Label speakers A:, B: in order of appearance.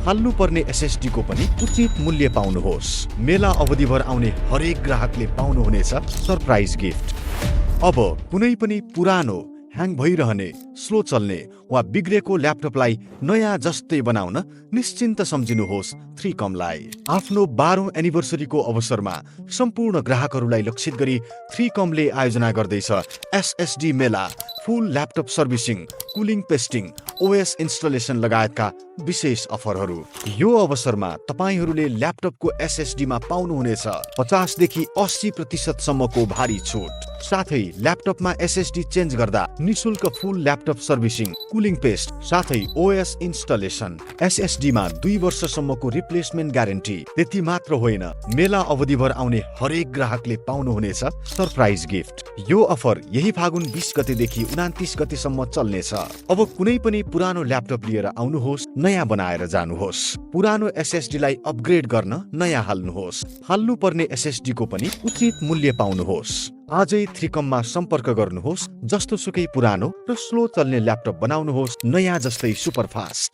A: हाल्नुपर्ने एसएसडी को पनि उचित मूल्य पाउनुहोस्। मेला अवधिभर आउने हरेक ग्राहकले पाउनुहुनेछ सरप्राइज गिफ्ट। अब कुनै पनि पुरानो, ह्याङ भइरहने, स्लो चल्ने वा बिग्रेको ल्यापटपलाई नयाँ जस्तै बनाउन निश्चिन्त सम्झिनुहोस् 3कमलाई। आफ्नो 12औं एनिभर्सरीको अवसरमा सम्पूर्ण ग्राहकहरूलाई लक्षित गरी 3कमले आयोजना गर्दैछ एसएसडी मेला, full laptop servicing, cooling pasting, OS installation लगायतका विशेष अफरहरू। यो अवसरमा तपाईहरूले ल्यापटपको एसएसडीमा पाउनुहुनेछ 50 देखि 80% सम्मको भारी छुट। साथै ल्यापटपमा एसएसडी चेन्ज गर्दा निशुल्क फुल ल्यापटप सर्भिसिङ, कुलिङ पेस्ट साथै ओएस इन्स्टलेसन। एसएसडीमा 2 वर्षसम्मको रिप्लेसमेन्ट ग्यारेन्टी। त्यति मात्र होइन, मेला अवधिभर आउने हरेक ग्राहकले पाउनुहुनेछ सरप्राइज गिफ्ट। यो अफर यही फागुन 20 गतेदेखि 29 गतेसम्म चल्नेछ। अब कुनै पनि पुरानो ल्यापटप लिएर आउनुहोस्, नयाँ बनाएर जानुहोस्। पुरानो एसएसडीलाई अपग्रेड गर्न नयाँ हाल्नुहोस्। हाल्नुपर्ने एसएसडी को पनि उचित मूल्य पाउनुहोस्। आजै 3कममा सम्पर्क गर्नुहोस्। जस्तो सुकै पुरानो र स्लो चल्ने ल्यापटप बनाउनुहोस् नयाँ जस्तै सुपरफास्ट।